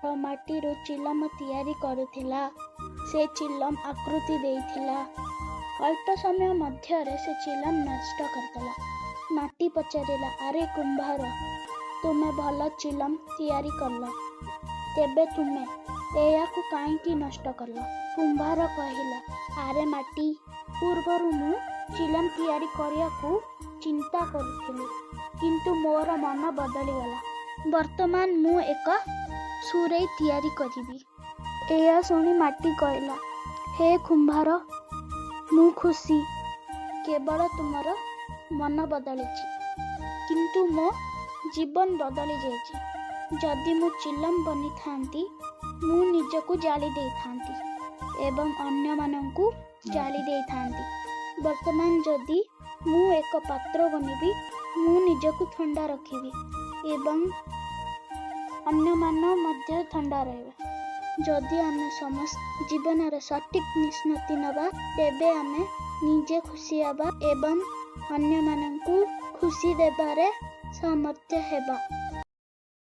ମାଟିରୁ ଚିଲମ ତିଆରି କରୁଥିଲା। ସେ ଚିଲମ ଆକୃତି ଦେଇଥିଲା। ଅଳ୍ପ ସମୟ ମଧ୍ୟରେ ସେ ଚିଲମ ନଷ୍ଟ କରିଦେଲା। ମାଟି ପଚାରିଲା, ଆରେ କୁମ୍ଭାର, ତୁମେ ଭଲ ଚିଲମ ତିଆରି କଲ, ତେବେ ତୁମେ ଏହାକୁ କାହିଁକି ନଷ୍ଟ କଲ? କୁମ୍ଭାର କହିଲା, ଆରେ ମାଟି, ପୂର୍ବରୁ ମୁଁ ଚିଲମ ତିଆରି କରିବାକୁ ଚିନ୍ତା କରୁଥିଲି, କିନ୍ତୁ ମୋର ମନ ବଦଳିଗଲା। ବର୍ତ୍ତମାନ ମୁଁ ଏକ ସୁରେଇ ତିଆରି କରିବି। ଏହା ଶୁଣି ମାଟି କହିଲା, ହେ କୁମ୍ଭାର, ମୁଁ ଖୁସି। କେବଳ ତୁମର ମନ ବଦଳିଛି, କିନ୍ତୁ ମୋ ଜୀବନ ବଦଳି ଯାଇଛି। ଯଦି ମୁଁ ଚିଲମ ବନିଥାନ୍ତି, ମୁଁ ନିଜକୁ ଜାଳି ଦେଇଥାନ୍ତି ଏବଂ ଅନ୍ୟମାନଙ୍କୁ ଜାଳି ଦେଇଥାନ୍ତି। ବର୍ତ୍ତମାନ ଯଦି ମୁଁ ଏକ ପାତ୍ର ବନିବି, ମୁଁ ନିଜକୁ ଥଣ୍ଡା ରଖିବି ଏବଂ ଅନ୍ୟମାନେ ମଧ୍ୟ ଥଣ୍ଡା ରହିବେ। ଯଦି ଆମେ ସମସ୍ତେ ଜୀବନରେ ସଠିକ୍ ନିଷ୍ପତ୍ତି ନେବା, ତେବେ ଆମେ ନିଜେ ଖୁସି ହେବା ଏବଂ ଅନ୍ୟମାନଙ୍କୁ ଖୁସି ଦେବାରେ ସମର୍ଥ ହେବା।